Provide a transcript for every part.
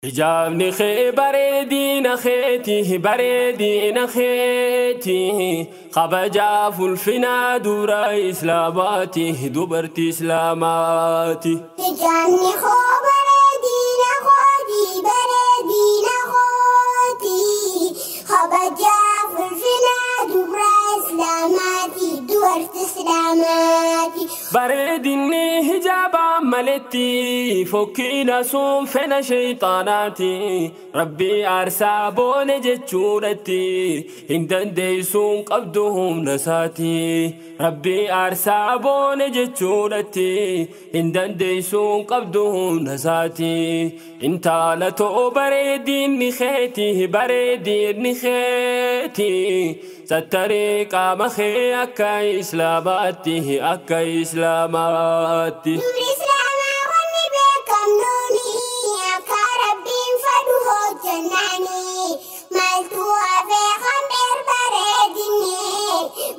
Hijaabni kee bareedina keeti, bareedina keeti, kabajaaf ulfinaa dura islaamaati, dubartii islaamaati. Hijaabni koo bareedina kooti, bareedina kooti, kabajaaf ulfinaa dubra islaamaati, dubartii islaamaati. Bareedinni hijaabaa maletti fokkina sun fena shayxaanaati. Rabbii aarsaa boone jechuudhatti hin dandeessuun qabdu humna isaati. Rabbii aarsaa boone jechuudhatti hin dandeessuun qabdu humna isaati. Intala too bareedinni keeti, bareedinni keeti, sattaree qaama kee akka islaamaatti, akka islaamaatti. Dubri islaamaa wanni beekamnuuni akka rabbiin fedhu hojjennaani. Maaltu hafee hambir bareedinni,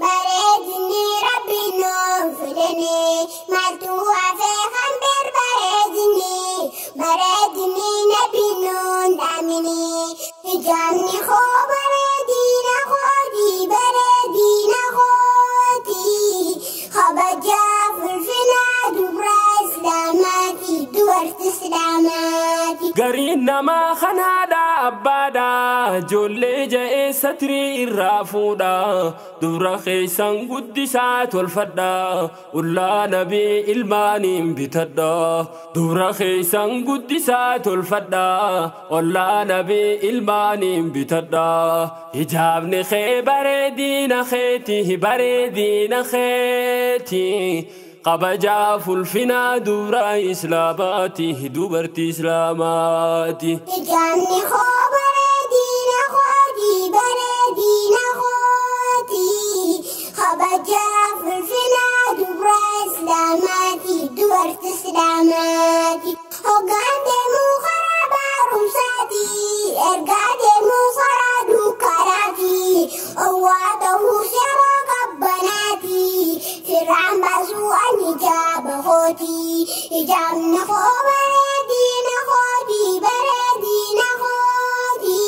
bareedinni rabbiin nuun fidani. Maaltu hafee hambir bareedinni, bareedinni nabiin nuun dhaamini. Hijaabni koo bareedina kooti, bareedina kooti, kabajaaf ulfinaa dubra islaamaati, dubartii islaamaati. Gariin namaa kanaadha abbaadha, ijoollee ja'ee satrii irraa fuudha, dubra keessan guddisaa tolfadha, ullaa nabii ilmaaniin bitadha. Dubra keessan guddisaa tolfadha, ollaa nabii ilmaaniin bitadha. Hijaabni kee bareedina keeti, bareedina keeti, kabajaaf ulfinaa dubra islaamaati, dubartii islaamaati. Hijaabni koo bareedina kooti, bareedina kooti, kabajaaf ulfinaa dubra islaamaati, dubartii islaamaati. Hoggaan deemuu karaa barumsaati, ergaa deemuu karaa dukkanaati, owwaa ta'uus yeroo qabbanaati, firraan baasuu ani hijaaba kooti. Hijaabni koo bareedina kooti, bareedina kooti,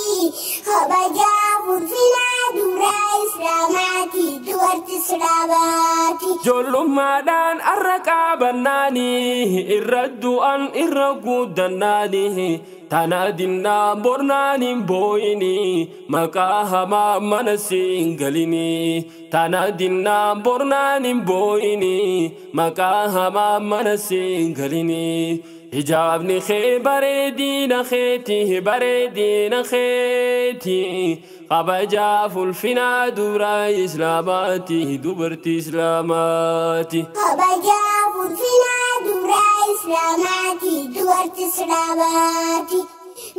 kabajaaf ulfinaa dubra islaamaati, dubartii islaamaati. Ijoollummaadhaan arra qaabannaanii irra du'an irra guddannaanii, tana dinnaa bornaan hin boo'inii, maqaa hamaa mana siin galinii. Tana dinnaa bornaan hin boo'inii, maqaa hamaa mana siin galinii. Hijaabni kee bareedina keeti, bareedina keeti, kabajaaf ulfinaa dura islaamaati, dubartii islaamaati. Kabajaaf ulfinaa dubra islaamaati, dubartii islaamaati.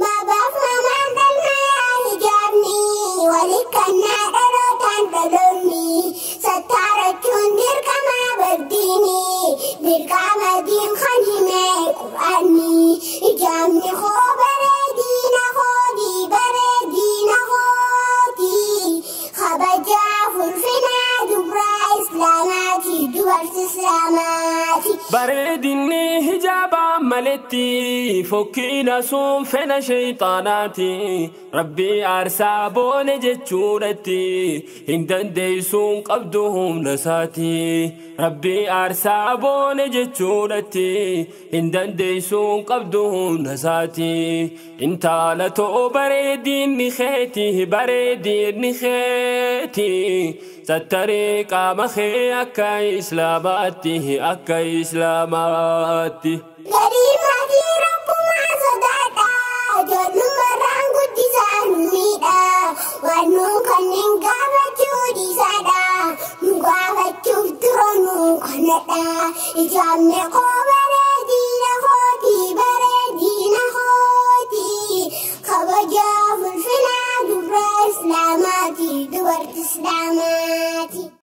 Babaaf mamaan dhalmayaa hijaabni walikkannaa dhalootaan dhaloonni, sattaarachuun dirqama baddiini, dirqama diin kan hime qur'aanni. Hijaabni koo bareedina kooti, bareedina kooti, kabajaaf ulfinaa dubra islaamaati, dubartii islaamaati. Bareedinni hijaabaa maletti fokkina sun fena shayxaanaati. Rabbii aarsaa boone jechuudhatti hin dandeessuun qabdu humna isaati. Rabbii aarsaa boone jechuudhatti hin dandeessuun qabdu humna isaati. Intala too bareedinni keeti, bareedinni keeti, sattaree qaama kee akka islaamaatti, akka islaamaatti. Garii maatii rabbumaa sodaadha, ijoollummaarraan guddisaa nu miidha. Waan nu kanneen gaafachuu dhiisaadha, nu gaafachuuf dura nu kannadha. Hijaabni koo